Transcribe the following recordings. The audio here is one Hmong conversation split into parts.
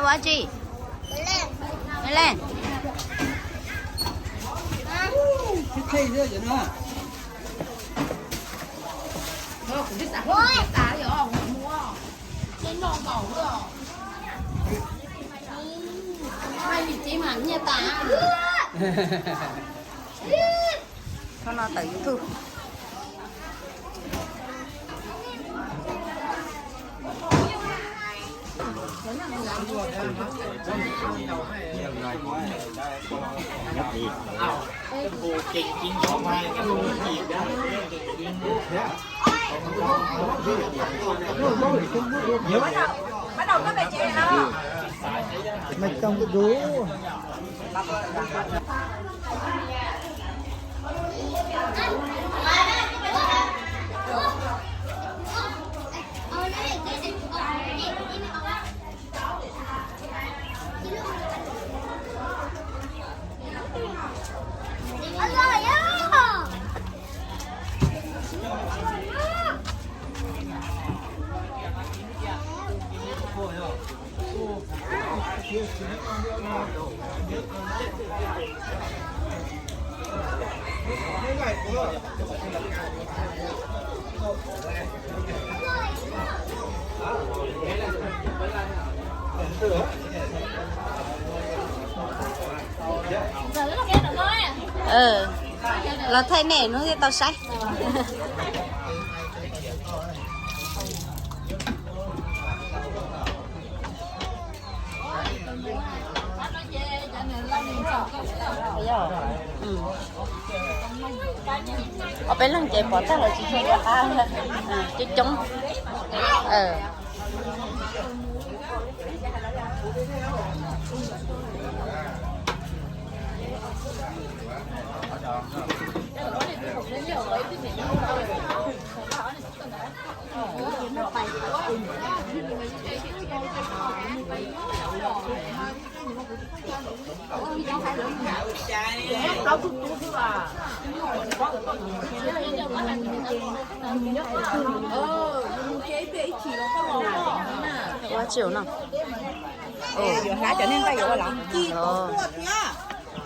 Dab tsi? Len. Thaum no tawm YouTube. Maiv Coob dub dub. Los thaij nej hnub thiaj tau saib. Ob peb leeg ces pom tag los tsis tshua nco qab, coob coob. Ua tsis ua no. Yuav hlab cov nej nqaij yuav ua lawm.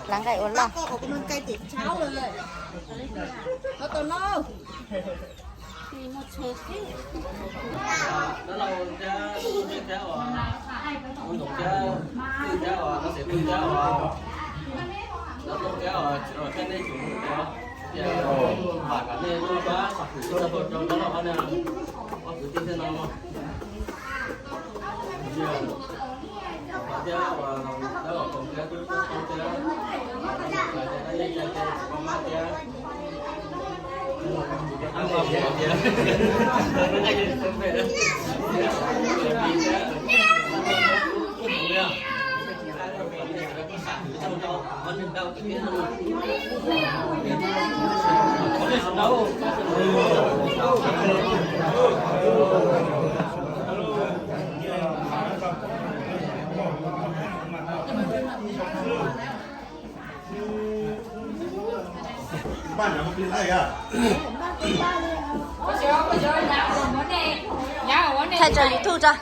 Hlab nqaij ua loj. Thaij tso YouTube tso.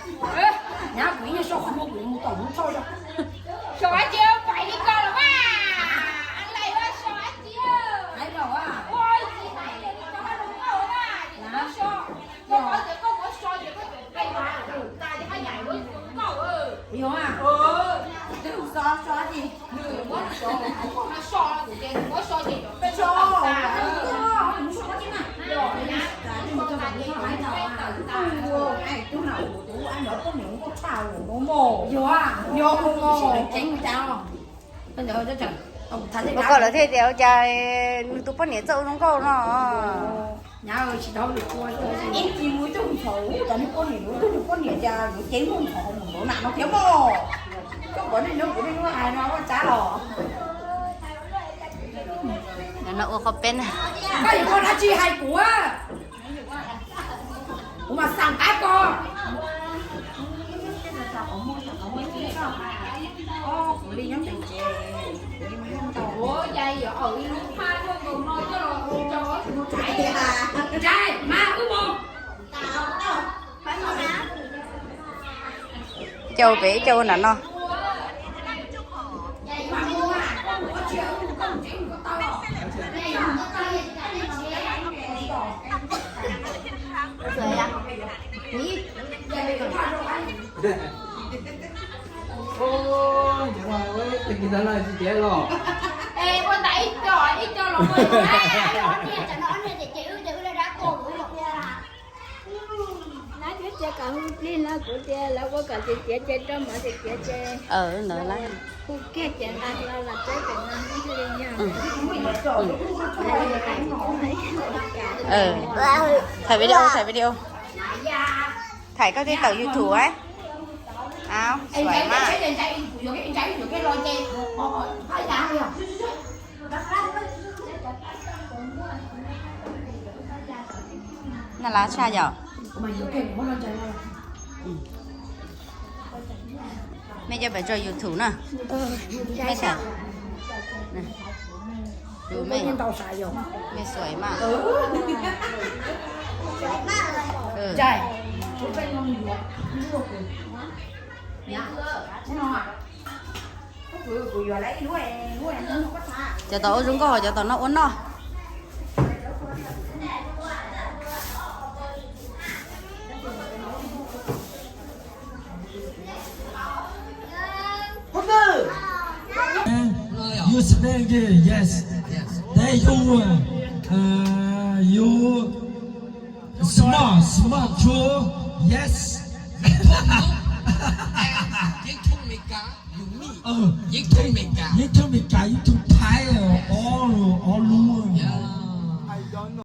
Ua koj lawv thiaj tias ua cas nws tus poj niam txawj ua zoo nkauj no. No ua qhov peb na. Koj yuav ua dab tsi hais kuv? Kuv mas xav qab ko. Cau pem cau nram no. Ua ntawd los tsis tiav los. Es ua ntawd ib co ib co los ua ib niag, cov no ob niag ces ces wb ces wb laj dab tuag kuv los ua. Lawv twb tias kom hu plig no kuv tias lawv ua kom tiav tiav ces rau mov tiav tiav ces hu kiag ces nqa hlo los teb pem no li yog. Thaiv video, thaiv video. Thaiv koj tej tawm YouTube a. Aub, xuaim mas. Naj lab tshaj yom. Mej coj pem tso YouTube na. Mej thaum, mej xuaim mas. Cov tom ua zoo nkauj, cov tom no ua noj. You speak English, yes. Then you, uh, you smart, smart too, yes. Yeej thooj Meskas, yeej thooj Meskas, yeej thooj Thai, all, all lub.